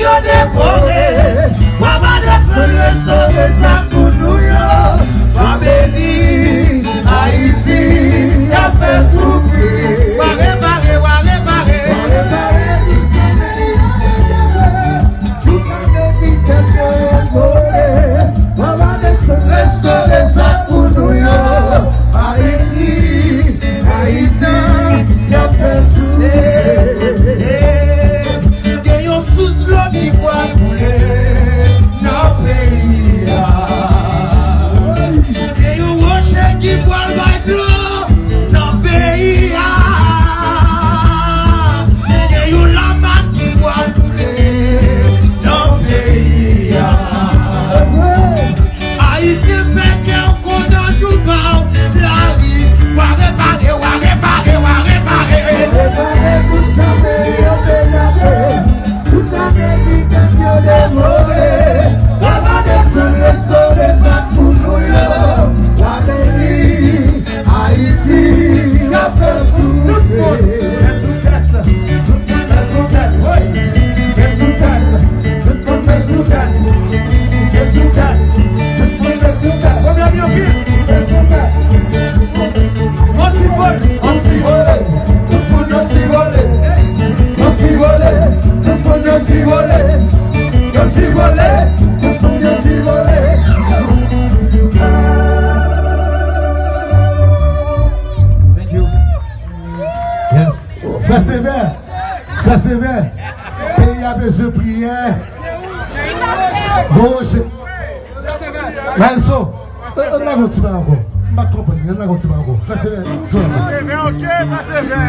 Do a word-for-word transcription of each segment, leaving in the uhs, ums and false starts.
Yo devore, w a ba desann restore sa pou nou yo. W a beni Ayiti, y ap fè soufri. W a repare, w a repare. W a repare tout sa peyi a degaje. Tout sa peyi a degaje. W a ba desann restore sa pou nou yo. W a beni Ayiti, y ap fè soufri. Gen yon sous dlo ki pral koule nan peyi a. Gen yon woche ki pral bay dlo nan peyi a. Gen yon lamak ki pral koule nan peyi a. Ayisyen fè kè w kontan tou pa w lari. W a repare, w a repare, w a repare. Repare tout sa peyi yo degaje. Tout sa peyi yo devore. W a ba desann restore sa pou nou yo. W a beni Ayiti, y ap fè soufri. Tout moun, men sou tèt. Tout moun, men sou tèt, wi. Men sou tèt. Tout moun, men sou tèt. Men sou tèt. Tout moun, men sou tèt. Pwoblèm yo pil. Men sou tèt. Yon ti vole. Yon ti vole. Tout moun, yon ti vole. Yon ti vole. Tout moun, yon ti vole. Yon ti vole. Tout moun, yon ti vole. Thank you. Yes. Frè Sevè, frè Sevè, peyi a bezwen priyè. Bon, se Maelso, ann lage yon ti bagay ankò. M pa t konprann, ann lage yon ti bagay ankò. Frè Sevè, jwenn mwen. Frè Sevè, ok, frè Sevè.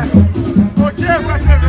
Ok, frè Sevè.